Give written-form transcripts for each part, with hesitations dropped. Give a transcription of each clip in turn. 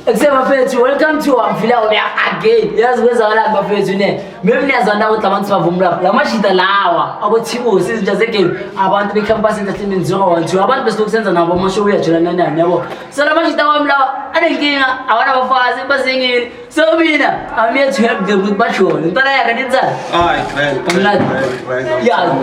Ekuse bafethu, welcome to Amfila we are again. Yazi kwenzakalani bafethu ne? Maybe niyazana ukuthi abantu sibavuma lapha. La mashita lawa abothibusi izinja zegame abantu be-campus entertainment 012 abantu besilokhu senza nabo amashow uyajula nani yabo. So la mashita wami lawa anenkinga awanabafazi basingile. So mina I'm here to help them ukuthi bashone. Ntwana yaka nitsana. Ay, grand, Kamnandi. grand, grand. Yeah.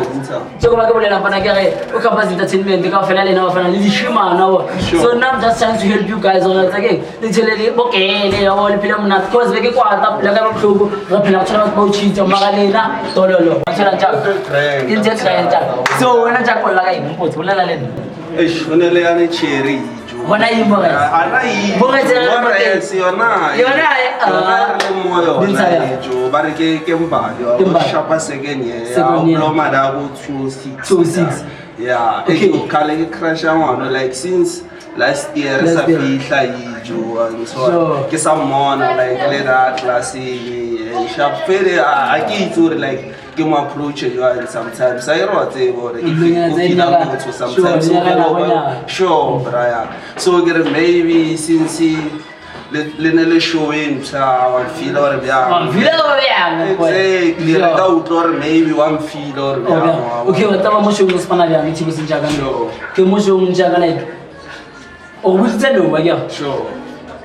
Njengoba ke bolela mfana ke re o campus entertainment kaofela lena bafana le dishimana wa. Sure. So now I'm just trying to help you guys on that again. Lithele le bokele yabo le phela monate cause beke kwata phela ka bohloko re phela go tshwana batho ba o cheat mara lena tololo. Wa tshwana jang? Grand. Ke ntse grand jang. So wena jack o lla ka eng mpotse bolela le nna. Eish, o ne le yane cherry ijo. Hona eng, Moretse? Ana eng? Moretse, re le mo teng. Moretse yona. Yona, eh, Yona ah. re le mo yona Dintsha ya. ijo. Ba re ke mbali. Ke mbali. Shapa second year. Second year. Ya, o bloma da bo 206. 206. Yeah. Okay. Eish, khale ke crush ya ngwana like since last year re sa Last year. fihla ijo and so Sure. ke sa mmona like le da classeng and sharp fele a ke itse gore like ke mo approach jwang sometimes a e re wa tseba gore if Dinonyana o tse feel-a nyaka- motho sometimes Sure, o feel nyaka o ba- nakonyana. sure braya so ke re maybe since le ne le show e mpsha wa mfila gore bjang Wa mfila gore bjang, exactly re Sure. ka utlwa gore maybe wa mfila gore bjang wa Okay, bona. wa taba mo showng o sepana bjang Thibo Senjaka? Sure. Ke mo showng jaaka like o boditse no wa ke Sure.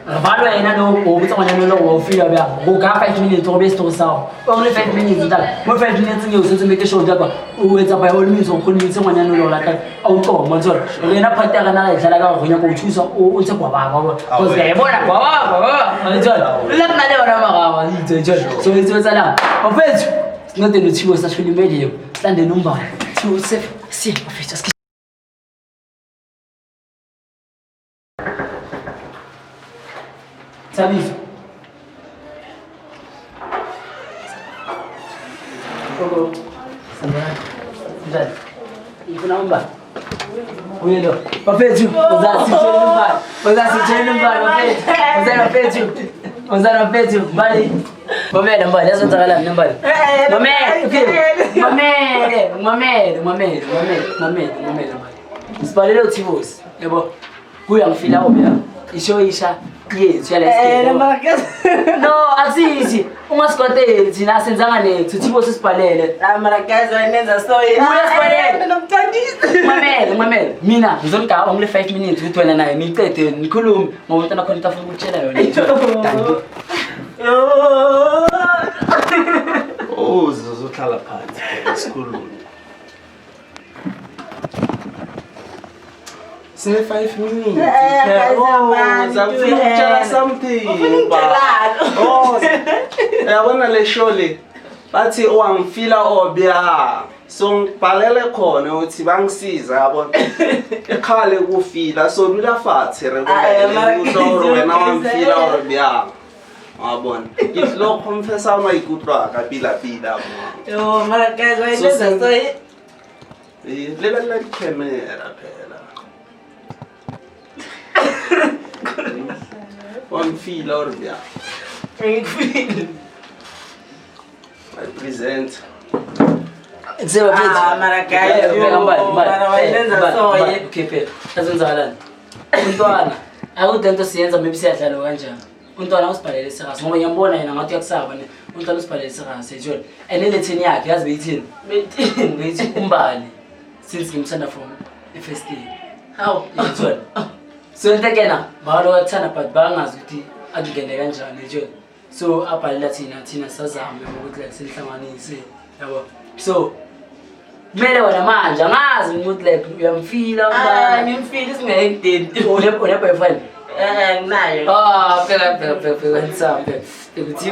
re ba le wena no o botsa ngwana no le gore o feel bjang go ka 5 minutes go be story sa gago only 5 minutes tla mo 5 minutes eo sentse make sure jaaka o etsa by all means o kgone itse ngwana no le go lata a o toma tsore re ena party ya rena re e tlhala ka gore go nyaka go thusa o ntse kwa ba ba because ke a e bona kwa ba ba ba tsore le nna le yona magawa itse tsore so itse tsala bafethu sincede nothibo sashwele media silandeni umbali Thibo safe siye bafethu asike Thabiso. Gogo. Sanibonani. Njani? Ngifuna umbali. Uye lo. Bafethu, uzasitshela umbali. Uzasitshela umbali bafethu. Uzana bafethu. Uzana bafethu. Mbali. Mamela mbali, yazenzakalani mbali. Mamela, okay. Mamele, mamele, mamele, mamele, mamele, mamele mbali. Sibhalele uThibosi, yabo. Kuya ngifila obe. Isho isha yethu yale Eh, mara guys. No, asithi ungasikwateli thina asenzanga nethu Thibosi sibhalele. Ah, mara guys, wayenenza so. Uyasibaleka. Nomthandisi. Mamele, mamele. Mina ngizonigaba ngile 5 minutes ukuthi wena naye niqede nikhulume ngoba umntwana khona into afuna ukutshela yona. Dankie. Yo. Oh, uzohlala phansi phela sikhulume. Sine 5 minutes. Eh, guys, Oh, abantu, ngizakufuna ukutshela eh. something. Ufuna ukungitshelani? Oh, uyabona le show le bathi wangifila obya so ngibhalele khona ukuthi bangisiza yabona ekhale kufila so dula fatshe re Ah, eh, mara- utlwa gore wena wangifila gore bjang wa bona ke tlilo confessa maikutlo a ka pila-pila mo Yo, mara guys, wayenenza So, so. Eh, lebelela di-camera phela wangifila gore bjang Ngikufile. I present Seba bafethu. Ah, mara guys, Bheka, yo, mbali, mbali. mara wayenenza Mbali, so. mbali. Okay, phela. Yazenzakalani? Umntwana akudwa into siyenza maybe siyadlala kanjani. Umntwana usibhalele serious ngoba ngiyambona yena ngathi uyakusaba ne. Umntwana usibhalele serious ejole. And elethini yakhe yazi beyithini? Beyithini? Beyithi umbali since ngimthanda from the first day. Hawu. Yithola. So into kena balo bakuthanda but bangazi ukuthi akungene kanjani ejole. So abhalela thina thina sazame ukuthi like sinihlanganise yabo. So kumele wena manje angazi ukuthi like uyamfila Ah, umbali. ngimfile singekudeni. Une boyfriend. Eh, nginayo. Ah, phela phela phela phela nsambe. Ukuthi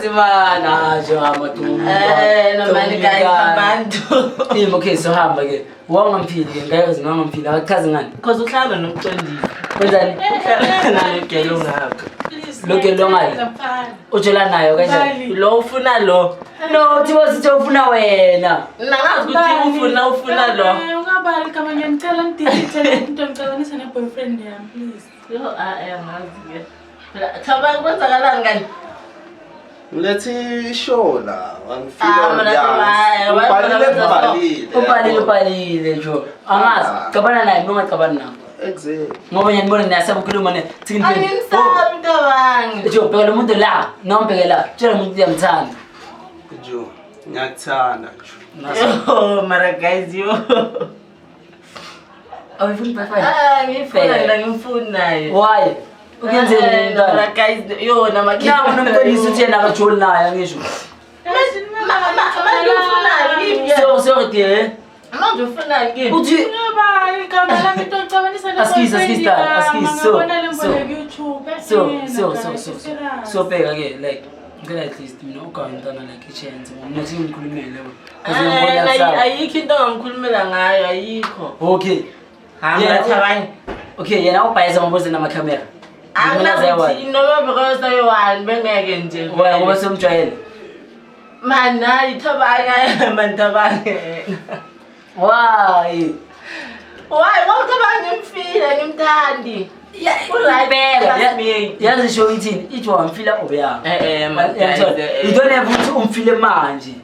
man ah jo amatumba. Eh, no mani guys, abantu. Yimi okay so hamba ke. Wangamphili ke ngayazi ngangamphili akachazi ngani. Because uhlala nomqondisi. Kwenzani? Uhlala naye gelo ngapha. Lo gelo ngale. Ujola nayo kanjani? Lo ufuna lo. No, Thibo sithe ufuna wena. Nangazi ukuthi ufuna lo. Ungabali kama ngiyamcela ngidilithe into ngixabanisa ne-boyfriend yami please. Yo, ah, eh, angazi ke. Phela thaba kwenzakalani kanje? Ngilethe ishow la wangifila Ah, mina bjang hayi, ubhalile wena kubhalile Ubhalile ubhalile jo. Angazi, Ah. cabana naye noma cabana naye. Exactly. Ngoba ngiyanibona niyasaba ukukhuluma ne. Thini phela. Angimsabi Oh. Joe, bheka lo muntu la, nombheke la. Tshela umuntu uyamthanda. Jo, ngiyakuthanda Jo. Yo, mara guys yo. Awuyifuni boyfriend? Ah, ngifuna mina ngimfuni naye. Why? Ukenzeni Mara mntwana? guys yo Nawo namakhe. nomxolisi uthi yena akajoli naye angisho. Manje ufunani kimi? So sorry dear. Manje ufunani kimi? Uthi Ngoba igama lami into ngixabanisa Askies, askies, dad, askies. So, so. YouTube. so so so so so so bheka ke like ngicela at least mina ugawe mntwana like i-chance mina thi ngikhulumele yabo. 'Cause ngiyambona kusasa. Ayikho into ongamkhulumela ngayo ayikho. Okay. Hayi Yeah. Thabang. Okay, yena ubhayisa ngobuze namakhamera. Anginakuthi noma because ayi-one bengeke nje. Why ngoba semjwayele. Man hayi Thabang man Thabang. Why? Why ngoba Thabang ngimfila ngimthandi. Uright, Bheka, trust me. yazi sho ithini? Ithi wamfila obuyami. Eh eh man guys. You don't have ukuthi umfile manje.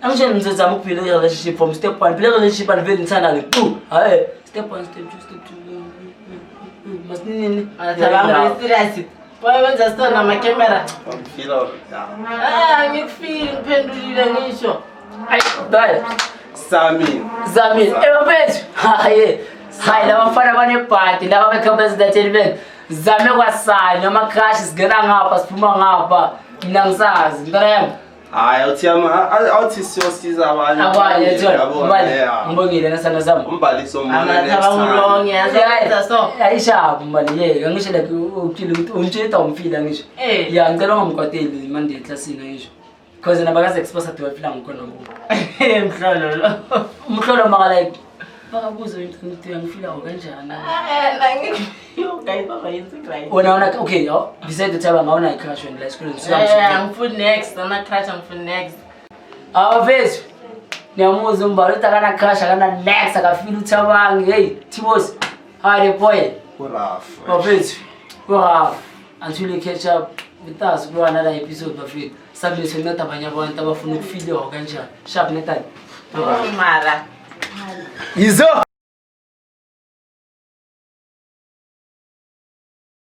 Angisho ngizozama ukuphila i-relationship from step 1. Phila i-relationship anivele nithandane. Qu. Hayi, step 1, step 2, step 2. Masinini. Thabang serious. Why wenza sona namakhamera? Wamfila ya. Ah ngikufile ngiphendulile ngisho. Ayi, dai. Sami. Zamile. Eh bafethu. Hayi. Hayi laba bafana banebhadi laba beCampus Entertainment. Zame kwasani noma crush singena ngapha siphuma ngapha. Mina ngisazi mntwana yami. Hayi awuthi ama awuthi siyosiza abanye. Abanye thola. Yabona, Mbali. yeah. Ngibongile nasana sami. Umbaliso Ama umbone next Thabang time. ulong yazi so. Ayishabu mbali yeka ngisho like utshile ukuthi ungitshela umfila ngisho. Eh. Ya ngicela ungamkwateli manje eklasini ngisho. Because yena bakaze expose to wafila ngikhona kubo. Mhlolo lo. Umhlolo maka like bakabuza ukuthi uyangifila kanjani. Eh nangikho guys baba yenze right. Wena wona okay, oh, beside the taba ngawona i-crush wena la esikoleni Eh angifuni next, ama crush angifuni next. Awafethu. Niyamuzwa umbali uthi akana crush akana next akafili uthabangi. Hey, Thibos. Hi boy. Urafu. Bafethu. Ku-rough until you catch up with us kulo another episode bafethu. Sabe sonceda abanye abantu abafuna ukufiliwa kanjani. Sharp netani. Oh mara. Yizo.